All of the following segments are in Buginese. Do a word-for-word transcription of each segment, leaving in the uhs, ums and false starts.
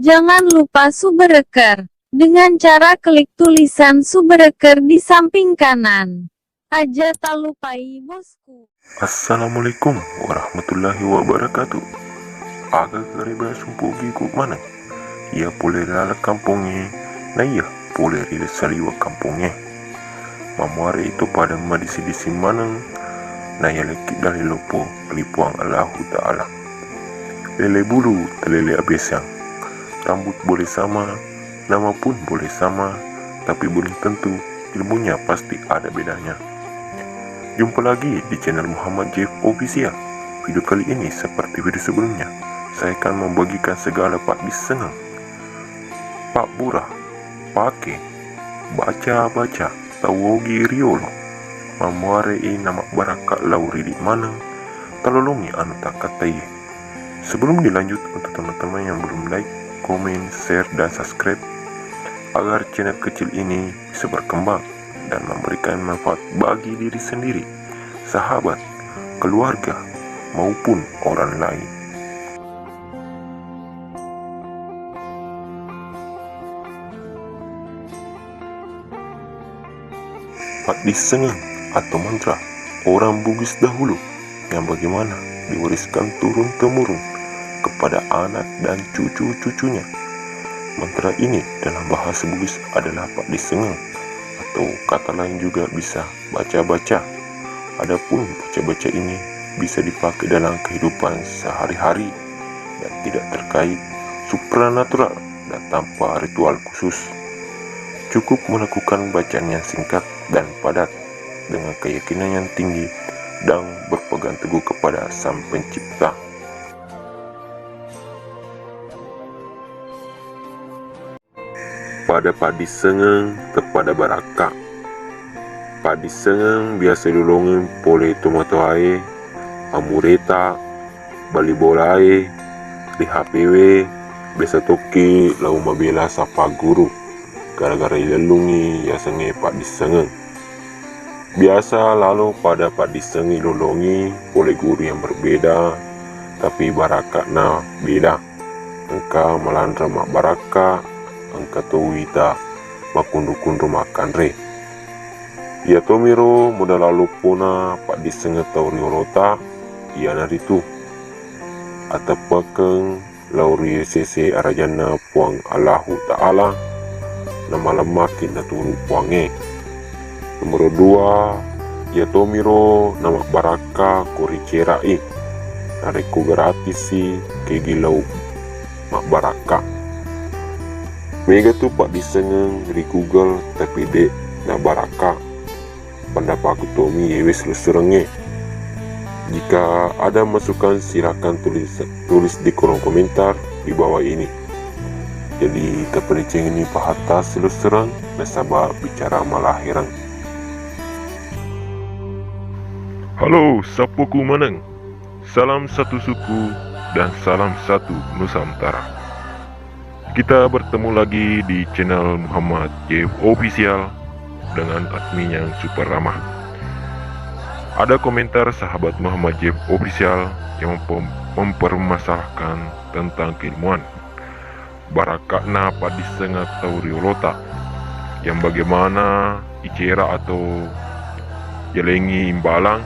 Jangan lupa subscribe dengan cara klik tulisan subscribe di samping kanan. Aja tak lupai, bosku. Assalamualaikum warahmatullahi wabarakatuh. Aga kareba sumpogiku maneng. Iya pole ri laleng kampongnge, na iya pole ri saliweng kampongnge. Mammuare itu pada madisi-disi maneng, na iya lekki dalli loppo ri Puang Allahu Ta'ala. Lele bulu talele abesang. Rambut boleh sama, nama pun boleh sama, tapi belum tentu ilmunya pasti ada bedanya. Jumpa lagi di channel Muhammad Jeff Official. Video kali ini seperti video sebelumnya, saya akan membagikan segala paddissengeng, pabbura, pake, baca-baca, tau ogi riolo. Mammuare i namabbarakka lao ri idi maneng, talolongi anu takkataiye. Sebelum dilanjut, untuk teman-teman yang belum like, komen, share, dan subscribe, agar channel kecil ini bisa berkembang dan memberikan manfaat bagi diri sendiri, sahabat, keluarga, maupun orang lain. Paddissengeng atau mantra orang Bugis dahulu yang bagaimana diwariskan turun-temurun kepada anak dan cucu-cucunya. Mantra ini dalam bahasa Bugis adalah paddissengeng, atau kata lain juga bisa baca-baca. Adapun baca-baca ini bisa dipakai dalam kehidupan sehari-hari dan tidak terkait supranatural dan tanpa ritual khusus. Cukup melakukan bacaan yang singkat dan padat dengan keyakinan yang tinggi dan berpegang teguh kepada Sang Pencipta. Pada paddissengeng teppada barakka. Paddissengeng biasa ilolongeng pole tomatoae, amureta, bali bolae, ri H P W, biasa tokki lao mabela sappa guru gara-gara ilellungngi yasengnge paddissengeng. Biasa lalo pada paddissengeng ilolongi pole guru yang berbeda, tapi barakka'na beda. Engka malanre mabbarakka, engka to wita makkunru-kunru makkanre. Iyatomiro modal loppona paddissengeng tau riolota, iyanaritu ateppekeng lao ri sese arajanna Puang Allahu Ta'ala, namalemmaki naturu Puangnge. Nomoro dua, iyatomiro namabbarakka ko ricera'i, narekko gratisi kegi lao mabbarakka. Mega tu paddissengeng ri Google tapi de' nabarakka. Pendapatku tomi yewe silessurengnge. Jika ada masukan, silakan tulis, tulis di kolom komentar di bawah ini. Jadi tapadecengi pahatta silessureng nasaba bicara malahireng. Halo, sappoku maneng. Salam satu suku dan salam satu Nusantara. Kita bertemu lagi di channel Muhammad Jeff Official dengan admin yang super ramah. Ada komentar sahabat Muhammad Jeff Official yang mempem-, mempermasalahkan tentang keilmuan. Barakka'na paddissengeng tau riolota, yang bagaimana icera atau yalengi imbalang.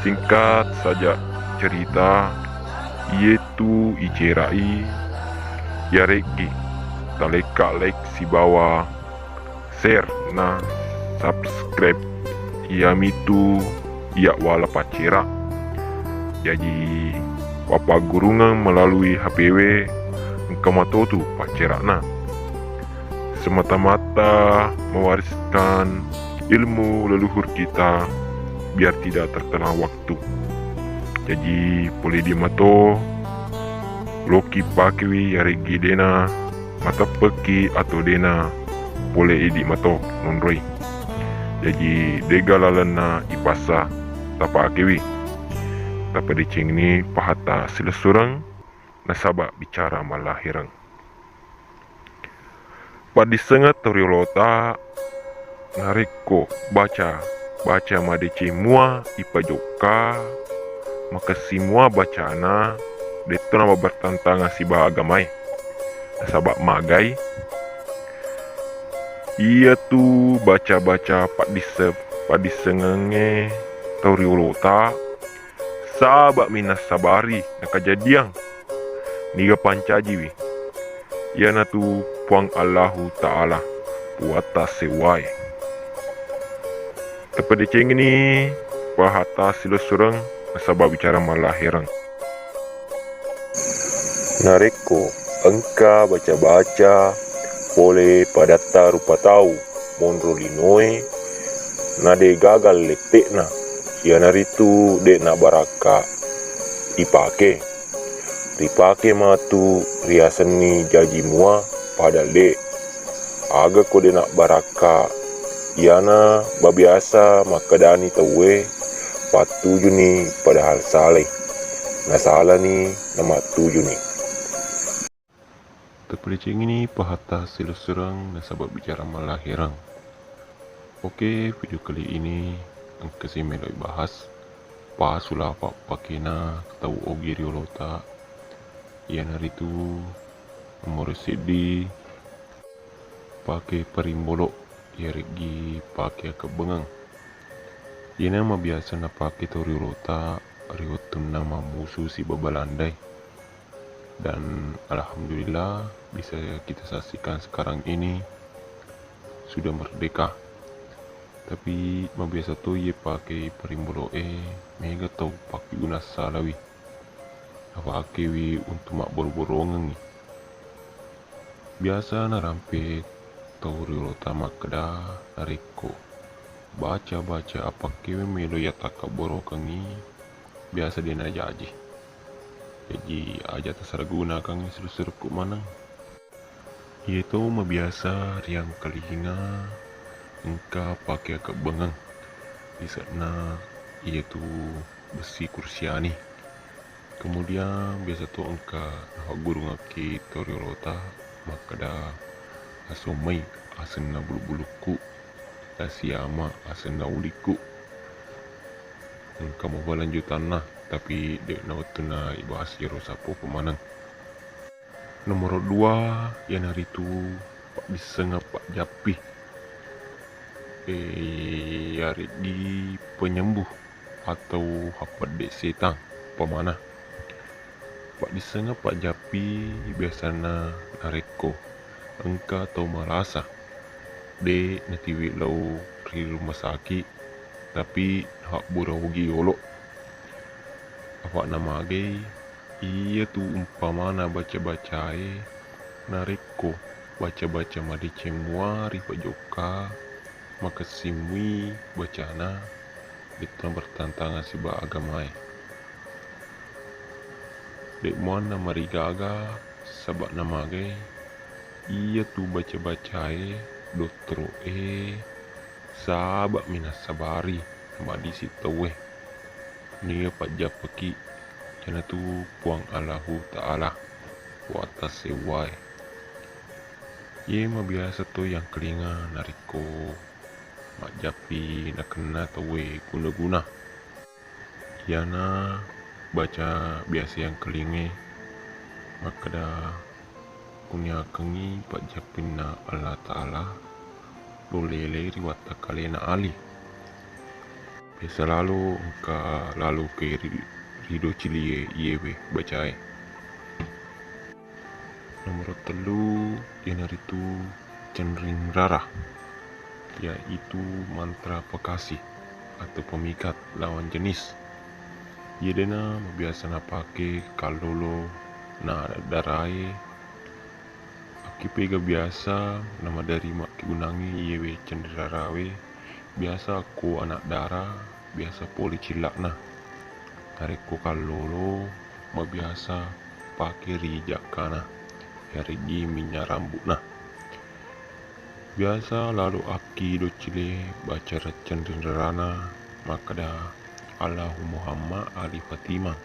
Singkat saja cerita, iyetu icera'i, yareggi talekka like sibawa share na subscribe, iyamitu iya wala paccera. Jaji, wappaggurungeng melalui H P W, engka matotu paccera'na. Semata-mata mewariskan ilmu leluhur kita biar tidak terkena waktu. Jaji, pole idi mato, loki pakewi yareggi dena mateppekki atau dena pole idi mato nonroi. Jaji, dega lalenna ipassa tapakewi. Tapadecengi pahatta silessureng nasaba bicara malahireng. Paddissengeng tau riolota, narekko baca, baca madeceng mua ipajokka, makessing mua bacana, detto namabertantangan sibawa agamae. nasaba magai. Iyatu baca-baca paddisse-, paddissengengnge tau riolota, saba'mi nassabari nakajadiang niga pancajiwi, iyanatu Puang Allahu Ta'ala, Puatta sewwae. Tapadecengini pahata silessureng nasaba bicara mallahereng. Narekko engka baca-baca pole padatta rupa tau monro linoe, na de gagal lette'na, iyanaritu de nabarakka ipake. Ripake matu riasenni jaji mua, padahal de. Aga ko de nabbarakka, iyana mabiasa makkedani tauwe, pattujuni padahal salai. Nasalani namattujuni. Tapadecengini pahata silessureng nasaba bicara mallahereng. Oke, video kali ini engkasi melo ibahas. Pasu lapa pakena tau ogi riolota, iyanaritu nomoro seddi, pake parimbolo, iyareggi pake akkebbengeng. Iyena mabiasa napake tau riolota ri wettunna mammusu siba Balandai. Dan alhamdulillah, bisa kita saksikan sekarang ini sudah merdeka. Tapi mabiasa to iye pake parimbolo'e, mega tau pakkeguna salawi. Napakewi untuk mabboro-borongengngi. Biasa narampe tau riolota makkeda, narekko baca-baca apakkewe melo yatakkabborokengngi, biasa de najaji. Jaji aja tasalagunakengngi suru-surukku maneng. Iyeto mabiasa riangkalinga engka pake akkebbengeng, lise'na iyetu bessi kursiani. Kemudian biasa to engka nafaggurungekki tau riolota makkeda, "Asommai asenna bulu-bulukku, lasiama asenna ulikku." Engka mopa lanjutanna, tapi de'na wettunna ibahas iyaro sappo pemaneng. Nomoro dua, iyanaritu paddissengeng pajjappi. Eh, iyareggi penyembuh atau happedde setang, pamana. Paddissengeng pajjappi biasanna narekko engka tau malasa, de natiwi lao ri rumah sakit, tapi nafabbura ogi yolo. Afa'na magai, iyatu umpamana baca-bacae, narekko baca-baca madeceng mua ripajokka, makessing mui bacana, de'to bertentangan siba agamae. De muanna marigaga, saba'na magai, iyatu baca-bacae, dottoro'e, saba'mi nassabari, madisi tauwe. Niga pajjappaki, iyanatu Puang Allahu Ta'ala, Puatta sewwae. Iye mabiasa to yangkalinga narekko majjappi nakenna tauwe guna-guna. Iyana baca biasa yangkalinge makkeda, kuniakengngi pajjappinna Allah Ta'ala lo lelei ri wattakkalena Ali. Biasa lalo engka lalo ke ri, ri docilie iyewe bacae. Nomoro tellu, iyanaritu cenring rara, yaitu mantra pakasi atau pemikat lawan jenis. Iye dena mabiasa napake kallolo na darae. Akkipega biasa namadari makkigunangngi iyewe cenring rarawe, biasa ko anak dara, biasa pole cilla'na. Narekko kallolo, mabiasa pake ri jakkana, yareggi minnya rambu'na. Biasa lalo akki doccile baca cenring rarana makkeda, Allahu Muhammad Ali Fatimah,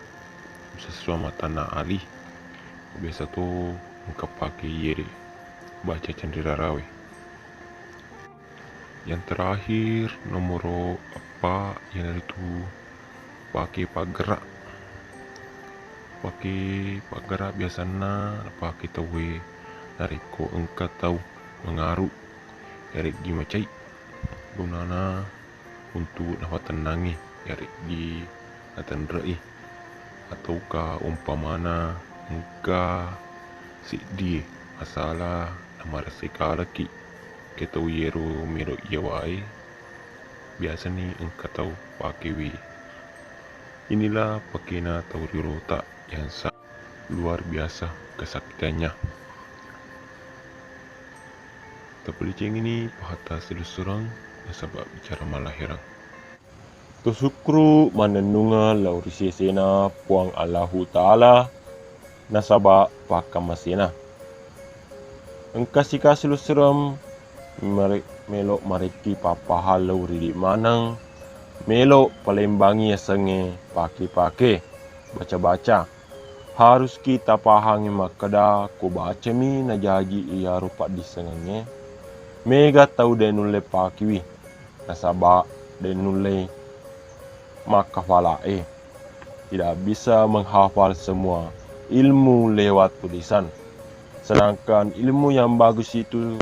sessuwa matanna Ali. Biasa to engka pake iyede baca cenring rarawe. Yang terakhir, nomoro eppa, iyanaritu pake paggerra. Pake paggerra biasanna napake tauwe Narekko engka tau mangaru, yareggi macai, gunana untu nafatennangngi, yareggi natenre'i, atauka umpamana engka siddi masala namaresse kalaki ke tau yero melo iyawae, biasani engka tau pakewi. Inilah pakena tau riolota yang sa- luar biasa kesaktiannya. Tapalicengini pahata silessureng nasaba bicara malaherang. Tusukkuru mannennungeng lao ri sesena Puang Allahu Ta'ala nasaba pakkamasena. Engka sika silessureng mare-, melo marekki pappahang lao ridi maneng, melo palembangi yasengnge pake-pake, baca-baca. Haruski tapahangngi makkeda ko bacami najaji iyaro paddissengengnge, mega tau de nulle pakiwi, nasaba de nulle makkafala'e. Tidak bisa menghafal semua ilmu lewat tulisan. Sedangkan ilmu yang bagus itu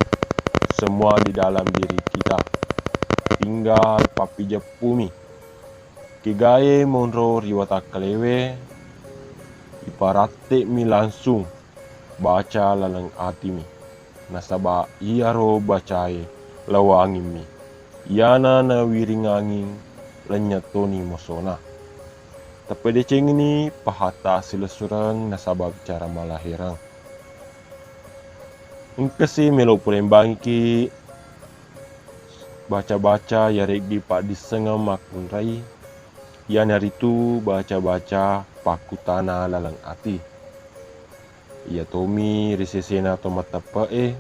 semua di dalam diri kita. Tinggal pappijeppumi. Kegae monro ri watakkalewe, iparatte'mi langsung baca laleng atimi, nasaba iyaro bacae lao angimmi, iyana nawiring anging, lenynyettoni mosona. Tapadecengini pahata silessureng nasaba bicara malaherang. Engkasi melo pulembangiki baca-baca yareggi paddissengeng makkunrai, iyanaritu baca-baca pakkutana laleng ati. Iyatomi ri sesena to matteppe'e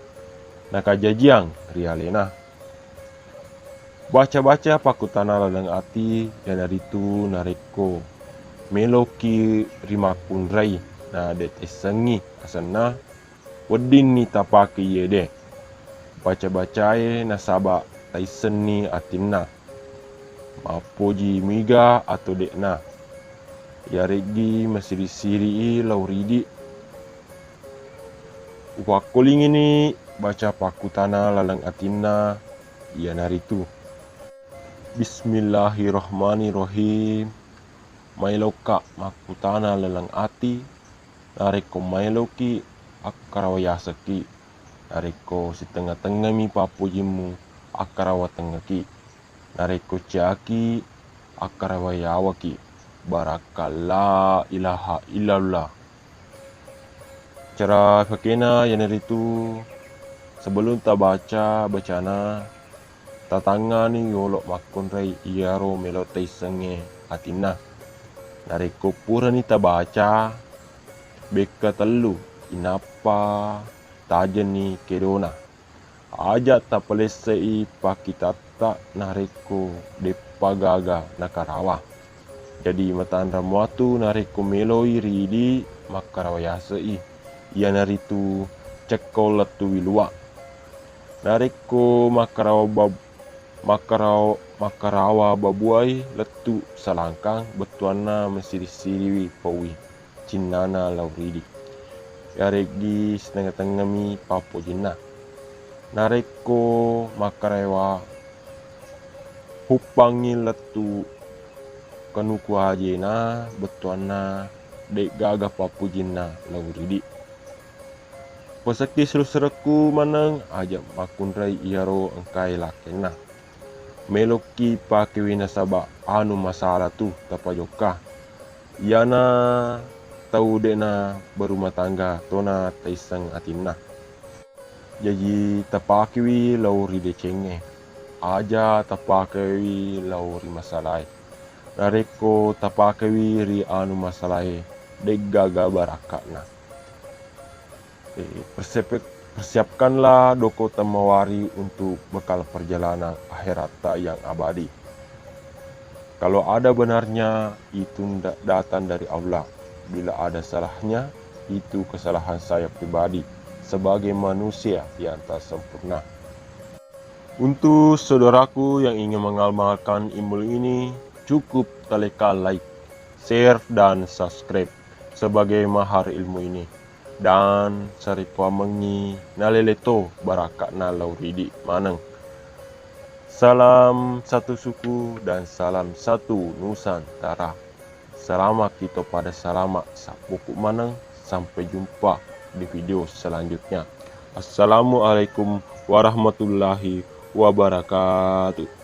nakajajiang ri alena. Baca-baca pakkutana laleng ati, iyanaritu narekko meloki rimakkunrai na de taissengngi asenna, weddinni tapake iyede baca-bacae nasaba taissenni atinna. Mappoji miga atau de'na. Yareggi masiri-siri'i lao ridi. Upakkolingini baca pakkutana laleng atinna, iyanaritu, Bismillahirrahmanirrahim. Maelokka makkutana laleng ati, narekko maeloki akkarawa yasekki, narekko sitengnga-tengngami pappojimmu, akkarawa tengngaki. Narekko ciaki, akkarawa yawaki. Barakka la ilaha illallah. Cara fakena iyanaritu sebelum tabaca bacana, tatangngani yolo makkunrai iyaro melo taissengnge atinna. Narekko purani tabaca bekka tellu, inappa tajenni kedona. Aja tapalesse'i pakkitatta narekko deppa gaga nakarawa. Jadi matanra muatu narekko meloi ridi makkarawa yase'i, iyanaritu cekko lettuwi luwa. Narekko makkarawa bab-, makkaraw-, makkarawa babuai lettu salangkang, bettuanna masiri-siriwi pauwi cinnana lao ridi. Yareggi sitengnga-tengngami pappojinna. Narekko makkarawa huppangngi lettu kanuku ajena, bettuanna de'gaga pappojinna lao ridi. Pasekki silessurekku maneng, aja makkunrai iyaro engkae lakkenna. Melokki pakewi nasaba anu masala tu tapajokka. Iyana tau de'na berumah tangga tona taisseng atinna. Jaji tapakewi lao ri decengnge. Aja tapakewi lao ri masalae. Narekko tapakewi ri anu masalae, de'gaga barakka'na. Eh, persiap-, persiapkanlah doko temawari untuk bekal perjalanan akhiratta yang abadi. Kalau ada benarnya, itu nda-, datang dari Allah. Bila ada salahnya, itu kesalahan saya pribadi sebagai manusia yang tak sempurna. Untuk saudaraku yang ingin mengamalkan ilmu ini, cukup taleka like, share, dan subscribe sebagai mahar ilmu ini. dan saripuamengngi nalele to baraka'na lao ridi maneng. Salam satu suku dan salam satu Nusantara. Salama kita pada salama, sappuku maneng, sampai jumpa di video selanjutnya. Assalamualaikum warahmatullahi wabarakatuh.